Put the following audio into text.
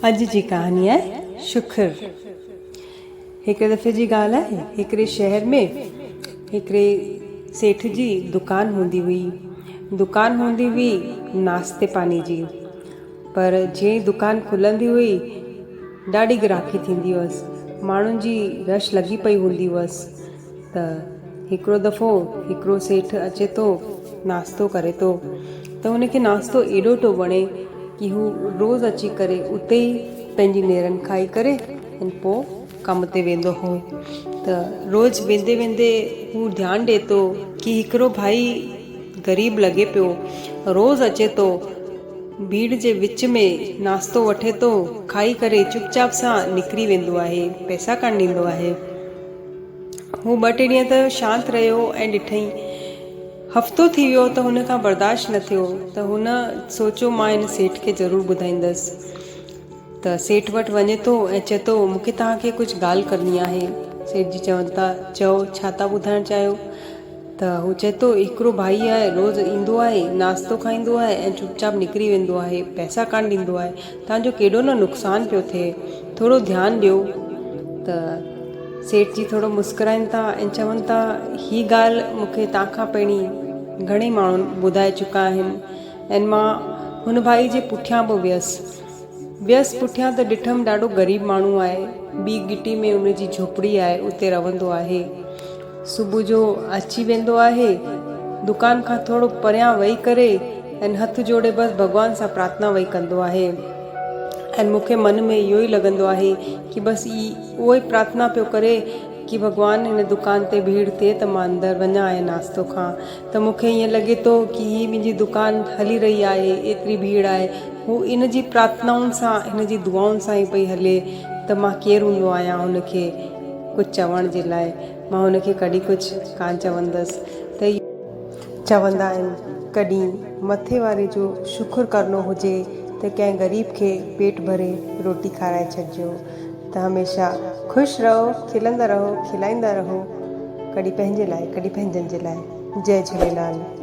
اڄ جي ڪهاڻي آهي شڪر. هڪ دفعي جي ڳالهه آهي، هڪڙي شهر ۾ هڪڙي سيٺ جي دڪان هوندي هئي. دڪان هوندي هئي ناشتي پاني جي. پر جيئن ئي دڪان کلندي هئي، ڏاڍي گراهڪي ٿيندي هئس. ماڻهن جي رش لڳي پئي هوندي هئس. ته هڪڙو دفعو هڪڙو سيٺ اچي ٿو ناشتو ڪري ٿو ته هن کي ناشتو ايڏو ٿو وڻي ڪي هو روز اچي ڪري اتي ئي پنهنجي نيرن کائي ڪري ۽ پوء ڪم تي ويندو هو ته روز ويندي ويندي هو ڌيان ڏي ٿو ڪي هڪڙو ڀائي غريب لڳي پيو روز اچي ٿو ڀيڙ جي وچ ۾ ناشتو وٺي ٿو کائي ڪري چپ چاپ سان نڪري ويندو آهي پئسا ڪانه ڏيندو آهي. هو ٻه ٽي ڏينهن ته شانت رهيو ۽ ڏٺئين. هفتو ٿي ويو ته هن کان برداشت نه ٿيو ته هن سوچيو مان هن سيٺ کي ضرور ٻڌائيندس. ته سيٺ وٽ وڃي ٿو ۽ چئي ٿو مون کي توهان کي ڪجهه ڳالهه ڪرڻي آهي. سيٺ جي چون ٿا چئو ڇا ٿا ٻڌائڻ چاهيو؟ ته هو چئي ٿو هڪڙو ڀائي آهي روز ايندو آهي ناشتو کائيندو آهي ۽ چپ چاپ نڪري ويندو آهي پئسا ڪانه ڏيندو آهي توهان جو ڪيڏو نه نقصان پيو ٿئي ٿورو ڌيان ڏيو ته سيٺ جي ٿورو مسڪرائين ٿا ۽ چون ٿا هي ڳالهه مون کي توهان کان پهرين گهڻي ماڻهن ٻڌائي چڪا آهن ۽ مان هن ڀائي جي پٺيان به ويس ويس پٺيان ته ڏٺم ڏاڍو غريب ماڻهو آهي. ٻي گهٽي ۾ ان جي جهوپڙي آهي اتي رهندو آهي. صبح جو اچي ويندو آهي. دڪان کان ٿورو پريان ويهي ڪري ۽ هٿ جوڙي بس ڀڳوان سان پرارٿنا ويهي ڪندو آهي ۽ مون کي من ۾ اهو ئي لڳندو آهي ڪي بس اهو ئي پرارٿنا پيو ڪري ڪي ڀڳوان هن دڪان تي ڀيڙ ٿئي ته مان اندر وڃان ۽ ناشتو کان ته مون کي ائين لڳي ٿو ڪي هي منهنجي دڪان هلي رهي آهي ايتري ڀيڙ آهي هو ان جي پرارٿنائن سان هن جي دعائن سان ئي پئي هلي ته مان ڪير هوندو آهيان هن کي ڪجهه چوڻ جي لاء مان هن کي ڪڏهن ڪجهه ڪانه چوندس ته چوندا آهن ڪڏهن مٿي واري جو شڪر ڪرڻو هجي ته ڪنهن غريب کي پيٽ ڀري روٽي کارائي ڇڏجو ته هميشه خوش رهو کلندا رهو کلائيندا رهو ڪڏهن پنهنجي لاء ڪڏهن پنهنجن جي لاء جئي جهوليلال.